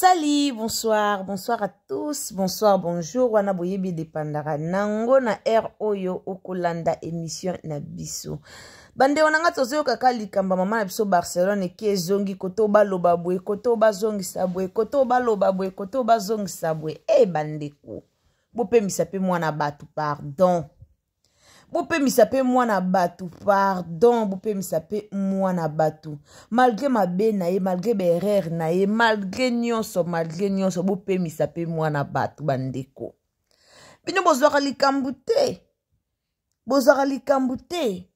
Salut, bonsoir, bonsoir à tous, bonsoir, bonjour. Wana boyebi dépendara nango na air oyo okolanda émission na biso. Bande wana nga tozoyoka kaka likambo mama na biso Barcelone eke ezongi koto baloba boye koto bazongisa boye koto baloba boye koto bazongisa boye. Eh bandeko, bopemisa pe mwana bato pardon. Bopemisa mpe mwana bato pardon, bopemisa mpe mwana bato malgré mabe na ye, malgré baerreur na ye, malgré nyonso, malgré nyonso, bopemisa mpe mwana bato. Bandeko, bino bozwaka likambo te, bozwaka likambo te.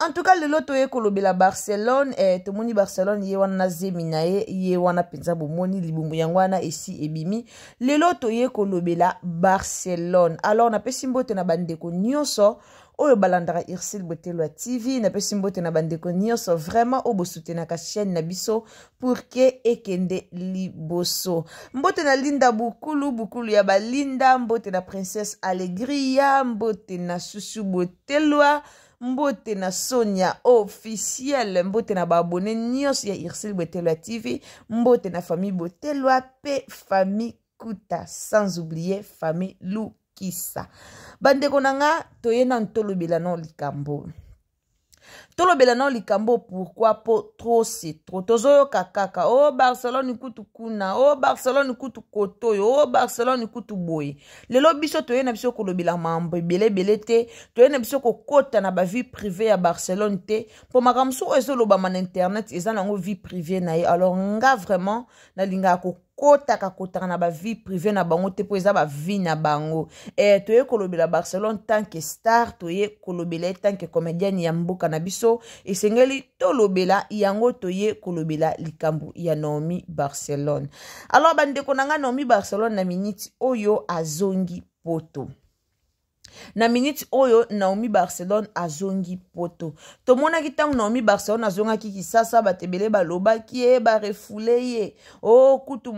En tout cas lelo toye kolobela Barcelone. Tomoni Barcelone ye wana na zemi na ye, ye wana mpenza bomoni libumu yango wana esi ebimi. Lelo toye kolobela Barcelone. Alors napesi mbote na bandeko nyonso oyo balandaka Ursule Botelwa TV, napesi mbote na bandeko nyonso vraiment oyo bosutenaka chaîne na biso pour que ekende liboso. Mbote na Linda Bukulu, Bukulu ya balinda, mbote na Princesse Allegria, mbote na Susu Botelwa, mbote na Sonia officiel, mbote na baabone nyonso ya Ursule Botelwa TV, mbote na famille Botelwa pe famille Kuta, sans oublier famille Lukisa. Bandeko na nga, toye na ntolobela no likambo. Tolobela no likambo pourquoi po trop c'est trop. Tozoyoka kaka oh Barcelone kutu kuna, oh Barcelone kutu kotoyo, oh Barcelone kutu boye. Lelo biso toye na biso kolobela mambo ebele ebele te, toye na biso kokota na ba vie privée ya Barcelone te, po makambo mosusu oyo ezolobama na internet eza nango vie privée na ye. Alors nga vraiment nalingaka kokotaka kotaka na ba vie privée na bango te, po eza ba vie na bango. Toye kolobela Barcelone tant que star, toye kolobela ye tant que comédienne ya mboka na biso, esengeli tolobela yango. Toye kolobela likambo ya Naomi Barcelone. Alors bandeko na nga, Naomi Barcelone na minute oyo azongi poto. Na minute oyo Naomi Barcelone azongi poto. Tomonaki ntango Naomi Barcelone azongaki Kisasa, bato ebele balobaki ye barefule ye, o kutu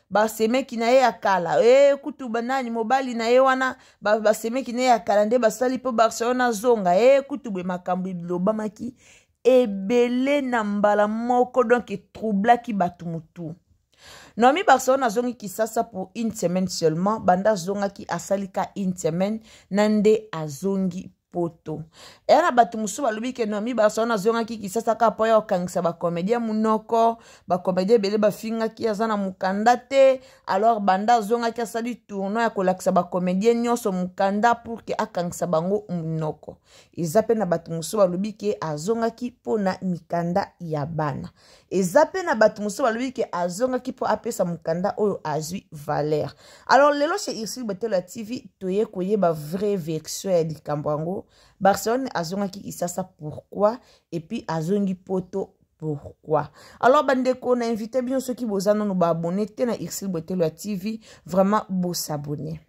basemeki na ye ya kala, kutu banani mobali na ye wana basemeki na ye ya kala nde basali mpo Barcelone azonga, kutu boye makambo elobamaki ebele na mbala moko, donc etroublaki bato motu. Naomi Barcelone azongi Kisasa pour une semaine seulement. Banda azongaki asali ka une semaine na nde azongi poto. Eya na bato mosusu balobi ke Naomi Barcelone azongaki Kisasa kaka mpo ya kokangisa bacomédien monoko, bacomédien ebele bafingaki aza na mokanda te. Alors banda azongaki asali tournoi ya kolakisa bacomédien nyonso mokanda pour ke akangisa bango monoko. Eza mpe na bato mosusu balobi ke azongaki mpona mikanda ya bana. Eza mpe na bato mosusu balobi ke azongaki mpo apesa mokanda oyo azwi valeur. Alors lelo chez Ursule Botelwa TV toye koyeba vraie version ya likambo yango. Barcelone azongaki Kisasa pourquoi, et puis azongi poto pourquoi. Alors bandeko, na invité bino soki boza nanu baabonné te na Ursule Botelwa TV, vraiment bosabonner.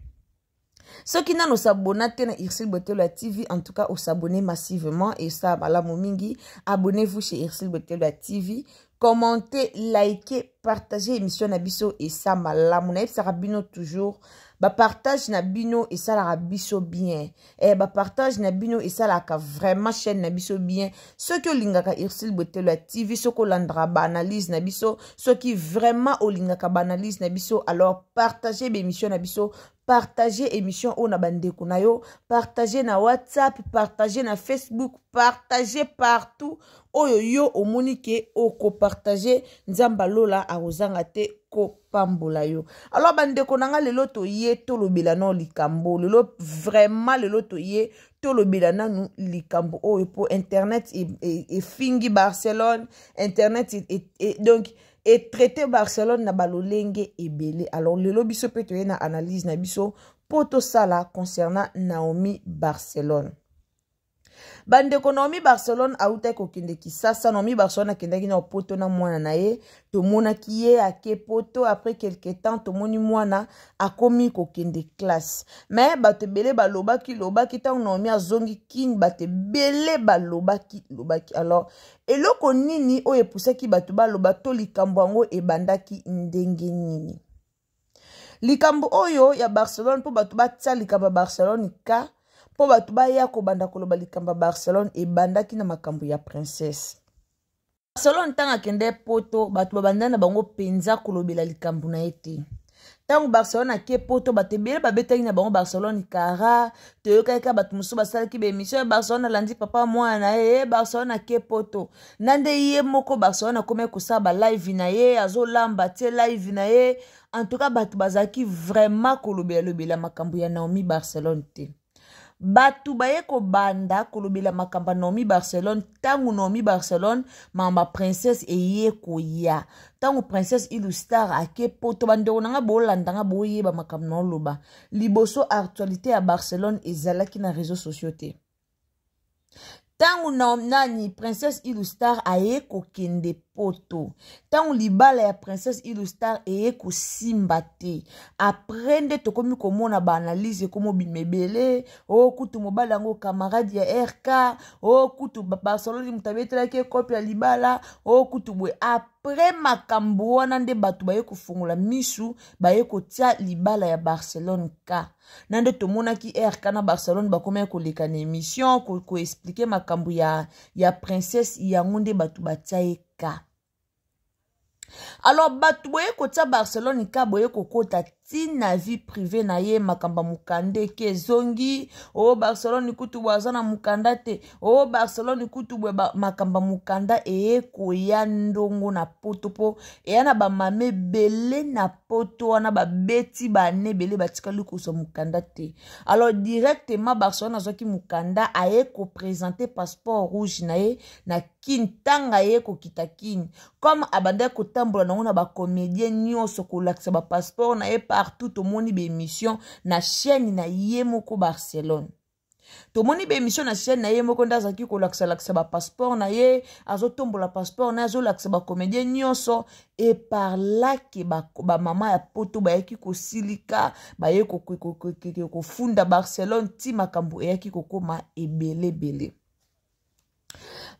Soki nano osabona te na Ursule Botelwa TV, en tout cas osabonner massivement et ça malamu mingi. Abonnez-vous chez Ursule Botelwa TV, commentez, likez, partagez émission na biso et ça malamu. Nayebisaka bino toujours, ba partage na bino esalaka biso bien. Ba partage na bino esalaka vraiment chaîne na biso bien. Soki olingaka Ursule Botelwa TV, soki olandaka ba analyse na biso, soki vraiment olingaka ba analyse na biso, alors partagez ba émission na biso, partagez émission oyo na bandeko na yo, partagez na WhatsApp, partagez na Facebook, partagez partout oyo yo omoni ke okopartage. Nzambe alola akozanga te kopambola yo. Alors bandeko na nga, lelo toye tolobela nano likambo. Lelo vraiment, lelo toye tolobela nanu likambo oyo po internet efingi Barcelone, internet donc etraité Barcelone na balolenge ebele. Alors lelo biso mpe toye na analyse na biso mpo tosala concernant Naomi Barcelone. Bandeko, Naomi Barcelone autaki kokende Kisasa. Naomi Barcelone akendaki na poto na mwana na ye. Tomonaki ye ake poto, après quelque temps tomoni mwana akomi kokende classe. Mais bato ebele balobaki lobaki ntango Naomi azongi Kini, bato ebele balobaki lobaki. Alors eloko nini oyo epusaki bato baloba to likambo yango ebandaki ndenge nini? Likambo oyo ya Barcelone, mpo bato batia likambo ya Barcelone ka mpo bato baya kobanda koloba likambo ya Barcelone, ebandaki na makambo ya Princesse. Barcelone ntango akende poto, bato babanda na bango mpenza kolobela likambo na ye te. Ntango Barcelone ake poto, bato ebele babetaki na bango Barcelone kara. Toyokaki kaka bato mosusu basalaki baemission ya Barcelone alandi papa mwana na ye, Barcelone ake poto. Na nde ye moko Barcelone akomaki kosala balive na ye, azolamba tie live na ye. En tout cas bato bazalaki vraiment kolobela-lobela makambo ya Naomi Barcelone te. Bato baye kobanda kolobela makambo ya Naomi Barcelone ntango Naomi Barcelone mama princesse eye koya, ntango princesse Ilustar ake poto. Bandeko na nga bolanda nga, boyeba makambo na oloba. Liboso actualité ya Barcelone ezalaki na réseaux sociaux te. Ntango na nani princesse Ilustar aye kokende poto, ntango libala ya princesse Ilustar eye kosimba te, apres nde tokomi komona baanalyse ekomi obima ebele. O kutu mobali yango camarade ya RK, o kutu Barcelone moto abetelaki ekope ya libala, o kutu boye. Apres makambo wana nde bato baye kofongola misu, baye kotia libala ya Barcelone ka na nde tomonaki RK na Barcelone bakomaki koleka na émission koexplike ko makambo ya princesse yango nde bato batia ye ka. Alors bato boye kotia Barcelone ka, boye kokota ntina vie privée na ye, makambo ya mokanda eke ezongi. O Barcelone kutu boye aza na mokanda te, o Barcelone kutu boye, makambo ya mokanda eye koya ndongo na poto, mpo eya na bamama ebele na poto wana babeti bane ebele batikali kozwa mokanda te. Alors directement Barcelone azwaki mokanda, aye kopresente passeport rouge na ye na Kin. Ntanga aye kokita Kin, comme abandaki kotambola nango na bacomédien nyonso, kolakisa bapasseport na ye partout. Tomoni baémission na chaîne na ye moko Barcelone, tomoni baémission na chaîne na ye moko nde azalaki kolakisa-lakisa bapasseport na ye, azotombola passeport na ye, azolakisa bacomédien nyonso. E par là ke bamama ya poto bayaki kosilika, baye kofunda Barcelone ti makambo eyaki kokóma ebelebele.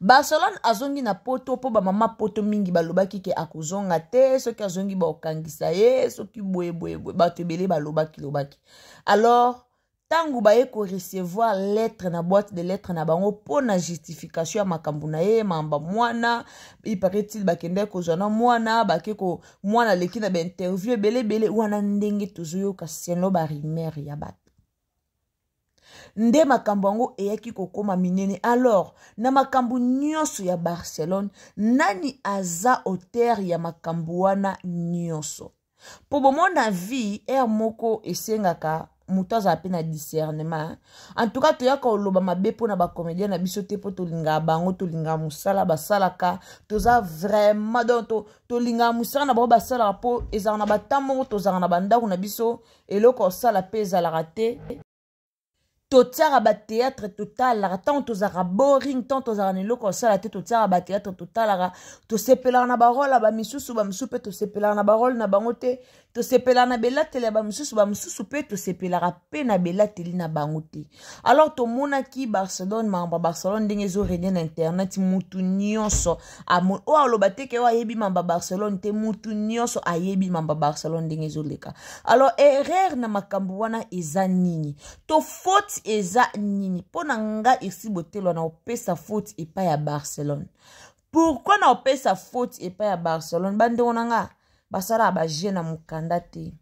Barcelone azongi na poto mpo bamama poto mingi balobaki ke akozonga te, soki azongi bakokangisa ye, soki boyeboyeboye, bato ebele balobaki lobaki. Alors ntango baye korecevoir lettre na boîte de lettre na bango mpo na justification ya makambo na ye, mamba mwana iparaît-il bakendaki kozwa na mwana, bake ko mwana aleki na bainterview ebele ebele wana, ndenge tozoyoka seno barumeur ya bato nde makambo yango eyaki kokóma minene. Alors na makambo nyonso ya Barcelone, nani aza auteur ya makambo wana nyonso? Mpo bomona vie ere moko esengaka moto azala mpe na discernement. En tout cas toyaka koloba mabe mpona bacomédien na biso te, mpo tolingaka bango, tolingaka mosala basalaka, toza vraiment donc tolingaka mosala na bango basalaka, mpo ezalaka na batan moko tozalaka na bandako na biso, eloko osala mpe ezalaka te. Totiaka bateatre, totalaka ntango tozalaka boring, ntango tozalaka na eloko kosala te, totiaka bateatre, totalaka, tosepelaka na barole ya bamisusu, bamisusu mpe tosepelaka na barole na bango te, tosepelaka na belateli ya bamisusu, bamisusu mpe tosepelaka mpe na belateli na bango te. Alors tomonaki Barcelone, makambo ya Barcelone ndenge ezorenie na internet, mutu nyonso oyo aloba te ke oyo ayebi mamba Barcelone te, mutu nyonso ayebi mamba Barcelone ndenge ezoleka. Alors erreur na makambo wana eza nini to faute eza nini? Mpo na nga esi botelwa na opesa faute epai ya Barcelone. Pourquoi na opesa faute epai ya Barcelone? Bandeko na nga basalaka baje na mokanda te,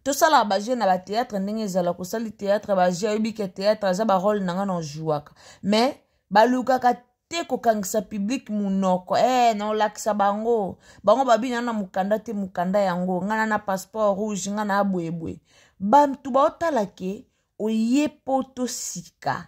tosalaka baje na bateatre ndenge ezala kosali teatre, baje ayebi ke teatre aza barole na nga na ojouaka, mais balukaka te kokangisa public munoko. Na olakisa bango, bango babina na mokanda te, mokanda yango nga na passeport rouge, nga na boyeboye. Bantu baotala ke oye poto sika,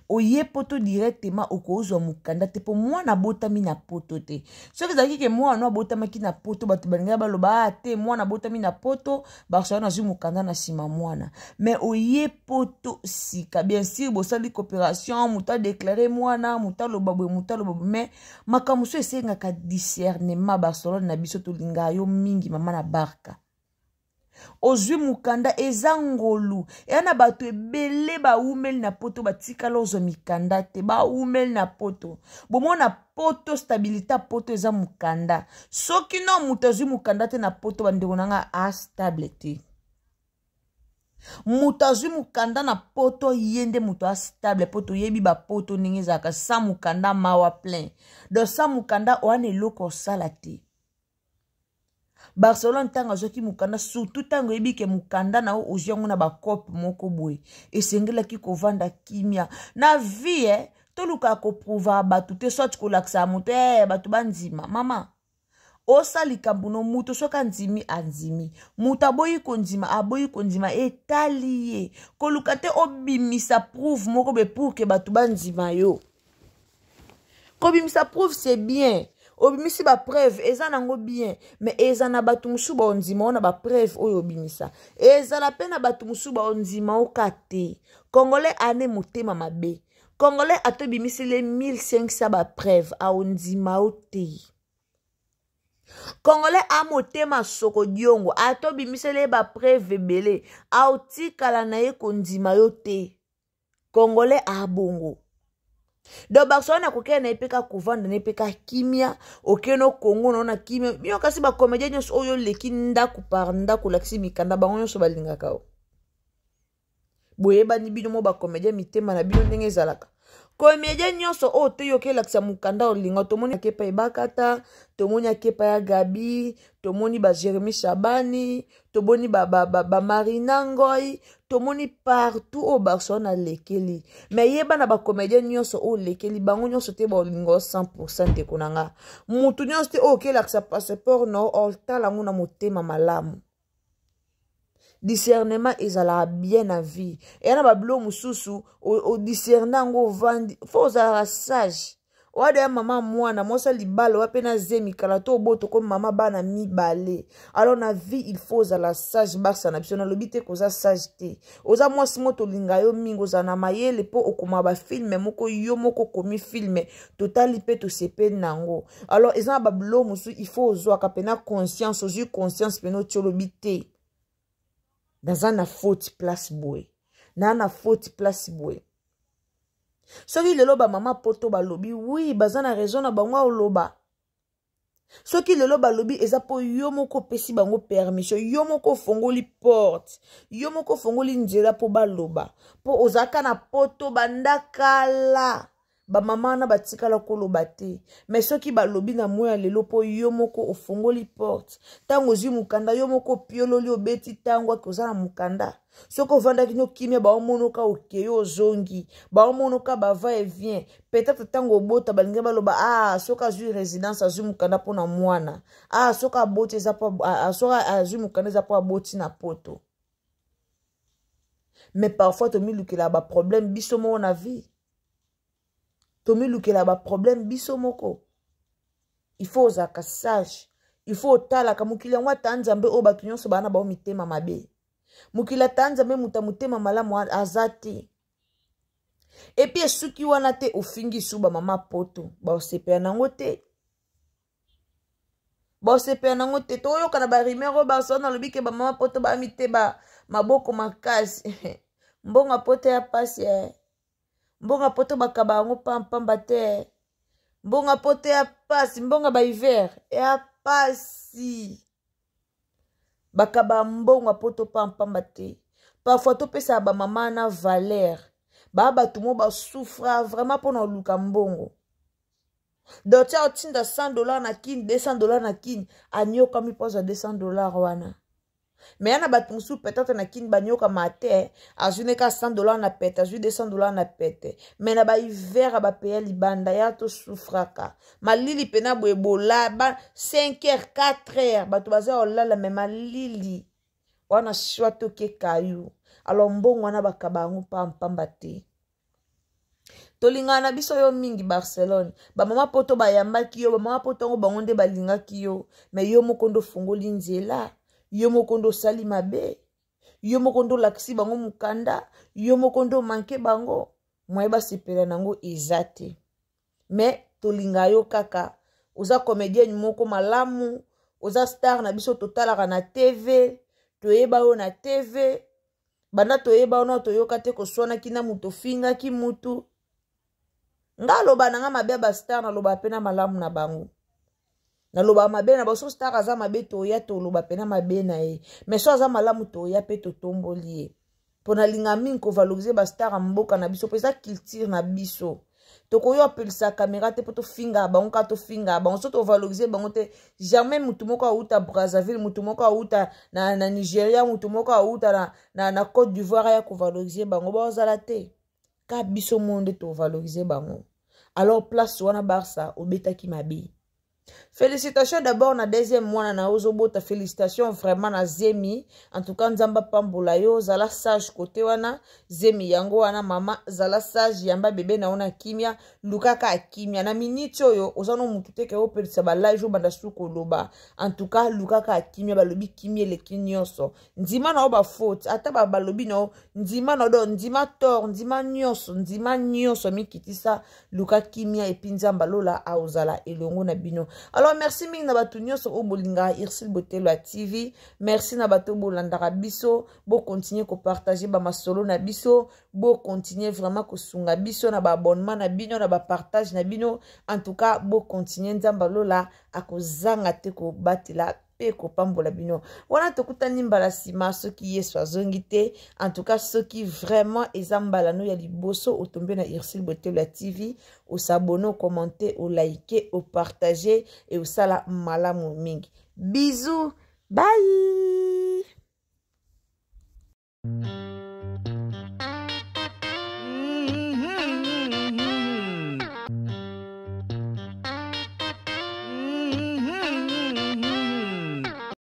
oye poto directement okozwa mokanda te, mpo mwana abotami na poto te. Soki ezalaki ke mwana abotamaki na poto, bato balingaki baloba: ah te, mwana abotami na poto, Barcelone azwi mokanda na nsima mwana. Mais oye poto sika, bien sûr bosali coopération, moto adeklare mwana, moto aloba boye, moto aloba boye, mais makambo so esengaka discernement. Barcelone na biso, tolingaka yo mingi, mama na barka. Ozwi mokanda eza ngolu. Eya na bato ebele bawumeli na poto, batikala ozwa mikanda te, bawumeli na poto. Bomona poto, stabilité ya poto eza mokanda. Soki no moto azwi mokanda te na poto, bandeko na nga, astable te. Moto azwi mokanda na poto, ye nde moto astable, mpo toyebi bapoto ndenge ezalaka. Sa mokanda mawa plein, donc sa mokanda owana eloko osala te. Barcelone ntango azwaki mokanda, surtout ntango oyebi ke mokanda na yo ozwi yango na bacope moko boye, esengelaki kovanda kimia na vie. Tolukaka koprouva bato te, soit kolakisa moto, bato bandima. Mama, osala likambo no, moto soki andimi, andimi. Moto aboyi kondima, aboyi kondima, etali ye. Koluka te obimisa preuve moko be pour ke bato bandima yo. Kobimisa preuve, c'est bien, obimisi bapreuve, eza nango bien, mais eza na bato mosusu baondima o na bapreuve oyo obimisa, ezala mpe na bato mosusu baondima oka te. Congolais ane motema mabe. Congolais ata obimiseli 1500 bapreuve, aondima o te. Congolais a motema soko diongo. Ata obimiseli ye bapreuve ebele, aotikala na ye kondima yo te. Congolais abongo. Donc Barcelone akokende na ye mpe ka kovanda na ye mpe ka kimia. Okende okongo na na kimia bino. Kasi bacomédien nyonso oyo oleki ndako par ndako, olakisi mikanda, bango nyonso balingaka o. Boyebani bino mo bacomédien, mitema na bino ndenge ezalaka. Comédien nyonso oyo te yoki elakisa mokanda olinga. Tomoni akepa Ebakata, tomoni akepa ya Gabi, tomoni ba Jérémi Shabani, tomoni bamarina ba, ba, Ngoi, tomoni partout oyo Barcelone alekeli. Me yeba, na bacomédien nyonso oyo olekeli, bango nyonso te baolinga 100. Ndeko na nga, mutu nyonso te oyo okelakisa passeport na otala yango na motema malamu. Discernement ezalaka bien na vie. Eya na babilo mosusu, odiscerne yango, ovandi, fo ozalaka sage. Oada ya mama mwana mwasi libala oya mpe na zemi kala to oboto ko mama bana mibale. Alors na vie, il faut ozala sage. Barsa na biso, nalobi te koza sage te. Oza mwasi mo tolinga yo mingi, ozala na mayele mpo okoma bafilme moko, yo moko okomi filme, totali mpe tosepeli na yango. Alors eza na babilo mosusu, il faut ozwaka mpena conscience. Ozwi conscience mpena, otie, olobi te, naza na faute place boye, naa na faute place boye. Soki lelo bamama poto balobi, oui, baza na raison na bango aoloba. Soki lelo balobi, eza mpo yo moko opesi bango permission, yo moko ofongoli porte, yo moko ofongoli nzela mpo baloba, mpo ozalaka na poto banda kala. Bamama wana batikala koloba te. Me soki balobi na moi ya lelo, mpo yo moko ofongoli porte. Ntango ozwi mokanda, yo moko opiololi, obeti ntango ake oza na mokanda. Soki ovandaki no kimia, baomonoka okei, ozongi, baomonoka bava et vient. Peut-être ntango obota, balingi baloba: ah, soki azwi résidence, azwi mokanda mpona mwana. Ah, soki aboti eza po, ah, soki azwi mokanda eza mpo aboti na poto. Mais parfois tomilukela baproblème biso moko na vie, tomilukela baproblème biso moko. Il faut ozalaka sage, il faut otalaka mokili yango. Ata Nzambe oyo, bato nyonso baa na bao mitema mabe. Mokili, ata Nzambe, moto ya motema malamu aza te. Et puis esuki wana te, ofingi su bamama poto, baosepela nango te, baosepela nango te. Toyoka na barumeur oyo Barcelone alobi ke bamama poto bamiteba maboko makasi. Mbongo poto ya pasi, eh. Mbongo poto bakaba yango pampamba te. Mbongo poto ya pasi, mbongo bahiver ya pasi, bakaba mbongo poto pampamba te. Parfois topesaka bamama na valeur. Baa bato mo basouffra vraiment mpona koluka mbongo. Donc tia otinda 100 $ na Kini, 200 $ na Kini, anyokami mpo azwa 200 $ wana. Me ya na bato mosusu peut-être na Kini banyokama te, azwi neka 100 $ na pete, azwi 200 $ na pete. Me na bahiver ya bapeya libanda ya tosouffraka, malili mpena boye, bola ba 5 heures, 4 heures, bato baza kolala, me malili wana swa toke kayu. Alors mbongo wana bakaba yango pampamba te. Tolingaka na biso yo mingi, Barcelone. Bamama poto bayambaki yo, bamama poto yango, bango nde balingaki yo. Me yo moko nde ofungoli nzela, yo moko nde osali mabe, yo moko nde olakisi bango mokanda, yo moko nde omanke bango moye basepela nango eza te. Me tolinga yo kaka, oza comédienne moko malamu, oza star na biso, totalaka na TV, toyeba yo na TV. Banda toyeba wana, toyoka te koswanaki na moto, ofingaki mutu. Nga aloba na nga mabe ya bastar, naloba mpe na malamu na bango. Naloba mabe na bango, so star aza mabe, toya toloba mpe na mabe na ye. Mais so aza malamu, toya mpe totomboli ye. Mpo nalinga mingi kovalorize bastar ya mboka na biso, mpo eza culture na biso. Tokoyo apelisa kamera te mpo tofingaka bango kaka, tofingaka bango. So tovalorize bango te, jamais motu moko auta Brazzaville, motu moko auta na Nigeria, motu moko auta na Côte d'Ivoire aya kovalorize bango, bazala te. Ka biso mo nde tovalorize bango. Alors place wana Barça obetaki mabe. Félicitation d'abord na deuxième mwana na yo ozobota. Félicitation vraiment na zemi. En tout cas, Nzambe apambola yo. Zala sage kote wana, zemi yango wana. Mama, zala sage, yamba bebe na yo na kimia, lukaka akimia. Na miniti oyo oza no mutu te ke opelisa balive, obanda su koloba. En tout cas, lukaka akimia. Balobi kimia eleki nyonso. Ndima na yo bafaute, ata balobi na yo, ndima na do, ndima tort, ndima nyonso, ndima nyonso, mikitisa, luka kimia, epi Nzambe alola aozala elongo na bino. Alors merci mingi na bato nyonso oyo bolingaka Ursule Botelo ya TV. Merci na bato oyo bolandaka biso. Bokontinue kopartage bamasolo na biso, bokontinue vraiment kosunga biso na baabonnement na bino, na bapartage na bino. En tout cas, bokontinue. Nzambe alola akozanga te kobatela mpe kopambola bino. Wana tokutani mbala nsima, soki Yesu azongi te. En tout cas, soki vraiment eza mbala no ya liboso otombe na Ursule Botelo ya TV, osabone, okommente, olike, opartage e osala malamu mingi. Bisous, bye.